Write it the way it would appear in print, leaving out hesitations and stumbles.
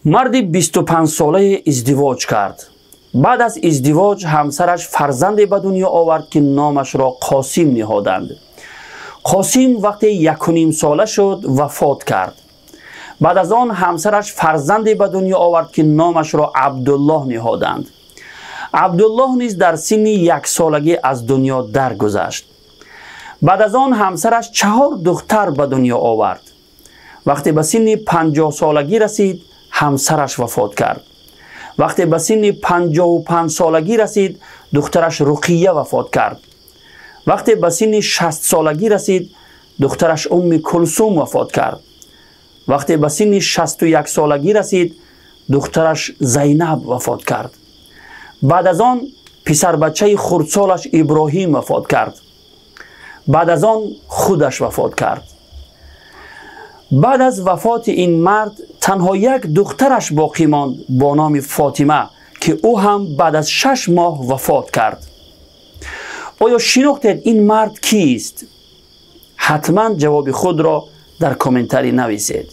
Марди 25-солае издивоҷ кард. Баъд аз издивоҷ ҳамсараш фарзанде ба дунё овард, ки номашро Қосим ниҳоданд. Қосим вақте 1,5 сола шуд, вафот кард. Баъд аз он ҳамсараш фарзанде ба дунё овард, ки номашро Абдуллоҳ ниҳоданд. Абдуллоҳ низ дар синни 1 солагӣ аз дунё даргузашт. Баъд аз он ҳамсараш чаҳор духтар ба дунё овард. Вақте ба синни 50-солагӣ расид, ҳамсараш вафот кард. Вақте ба синни 55-солагӣ расид, духтараш Руқия вафот кард. Вақте ба синни 60-солагӣ расид, духтараш Умми Кулсум вафот кард. Вақте ба синни 61-солагӣ расид, духтараш Зайнаб вафот кард. Баъд аз он писарбачаи хурдсолаш Иброҳим вафот кард. Баъд аз он худаш вафот кард. Баъд аз вафоти ин мард танҳо як духтараш боқӣ монд бо номи Фотима, ки ӯ ҳам баъд аз 6 моҳ вафот кард. Оё шинохтед, ин мард кист? Ҳатман ҷавоби худро дар комментарӣ нависед.